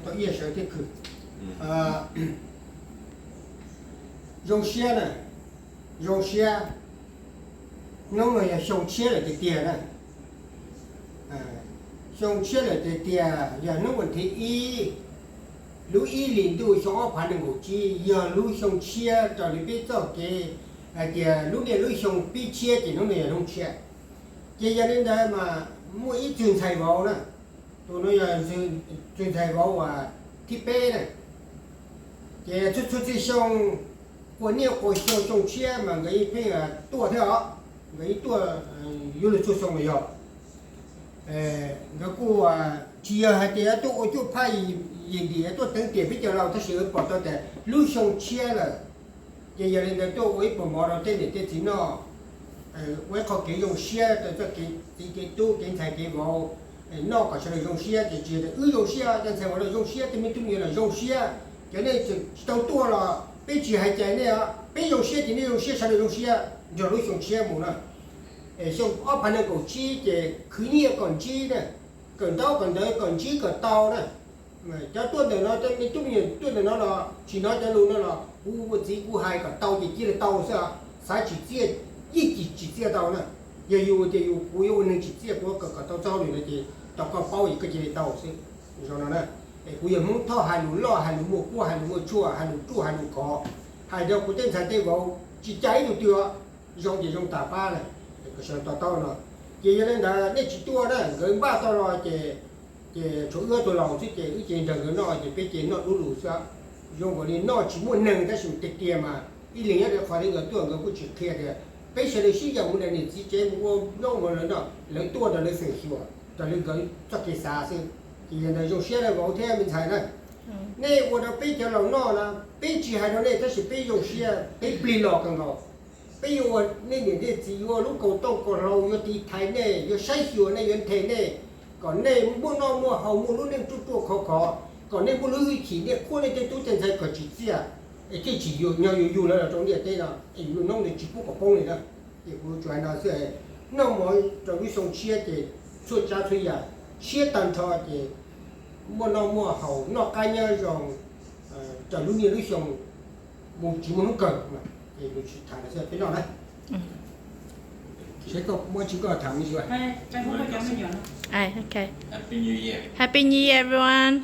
Tau ib sawv thiab khw. Zoo siab na, zoo siab. Hnub no yog xyoo tshiab lawm tiag tiag na. Xyoo tshiab lawm tiag tiag yog hnub vas thib ib lub ib hlis ntuj xyoo ob phav nees nkaum tsib, yog lub xyoo tshiab raws li peb txoj kev hais tias lub niaj lub xyoo pib tshiab ces hnub no yog hnub tshiab. Ces yog li ntawd mas muaj ib txwg ntxhais vauv na, tus no yog txwg ntxhais vauv uas thib peb na. Ces txhua txhua txhia xyoo, quas niaj quas xyoo, xyoo tshiab mas nkawd yeej pheej tuaj thiab os. Nkawd yeej tuaj yuav luag txhua xyoo los yog. Nkawd kuj tsis yog hais tias tuaj ua cuaj phaj yim ntim tuaj teev tiam peb cov laus, tab sis pom tau tias lub xyoo tshiab lawm. Ces yog li ntawd tuaj ua ib puas mov rau tej niam tej txiv noj, ua ib qho kev zoo siab rau txoj kev txiv kev tub kev ntxhais kev vauv, noj kom sawv daws zoo siab. Ces tsis yog tias wb zoo siab, cov ntxhais vauv los zoo siab, tej me tub me nyuam los zoo siab. Cov nej tsis tau tuaj los peb tsis hais cai nej os, peb zoo siab ces nej zoo siab, sawv daws zoo siab nrog lub xyoo tshiab mus na. Xyoo ob phav nees nkaum tsib ces khwv nyiaj kom ntsib na, kawm ntaub kawm ntawv kom ntsib kom tau na. Cov tuaj ntawm no, cov me tub me nyuam tuaj ntawm no los tsis hnov cov lus no los kuv ua txiv kuv hais kom tau ces cia li tau xwb, xav tsis txiaj yeej tsis txiaj tau na. Yog yus tias yus kuv yuav ua neeg tsis txiaj, kuv yuav kawm kom tau txoj hauj lwm no ces tau koj paub es koj cia li tau xwb. Zoo no na, es kuv yog Hmoob Thoj, hais lus loj, hais lus muaj kuab, hais lus muaj tshuaj, hais lus ruaj, hais lus khov, hais rau kuv tej ntxhais tej vauv tsis cais ib tug twg os. Zoo ces zoo tas pab lawm, kom sawv daws to taub no. Ces yog li ntawd nej tsis tuaj na, nkawd npaj tau los ces, ces tshuav wb ob tug laus xwb ces wb ces nrog nkawd noj ces peb ces noj dub lus xwb. Zoo nkaus li noj tsis muaj neeg tab sis tiag tiag mas ib leeg nyob rau qhov li nkawd tuaj nkawd kuj tsis qhia tias peb sawv daws sib yaum mus nram niam txiv tsev mus ua zaub ua mov lawv noj, lawv tuaj rau lawv feem xyuam raws li nkawd txoj kev xav xwb. Ces yog ntawd zoo siab rau vauv thiab me ntxhais na. Nej ua rau peb cov laus noj na, peb tsis hais rau nej tab sis peb zoo siab, peb plig los kawg nkaus. Peb yuav ua nej niam nej txiv, yuav ua lub kaus tooj kaus hlau, yuav tiv thaiv nej, yuav saib xyuas nej, yuav nthe nej, kom nej muaj noj muaj haus, muaj lub neej ruaj ruaj khov khov, kom nej muaj lub hwj chim, nej qhuab nej tej tub tej ntxhais kom tsim txiaj, es thiaj tsim nyog yus yug lawv los rau ntiaj teb no, es yus lub noob ntawd tsis pub kom poob li na. Ces kuv tsuas hais no xwb, noj mov rau lub xyoo tshiab ces txhua tsav txhua yam tshiab tag nrho ces muaj noj muaj haus, noj qab nyob zoo, raws lub niaj lub xyoo, mus tsis muaj hnub kawg. Ces kuv tsis tham lawm xwb, peb noj na. Seb koj muaj tsis koj tham me ntsis. Happy New Year, everyone.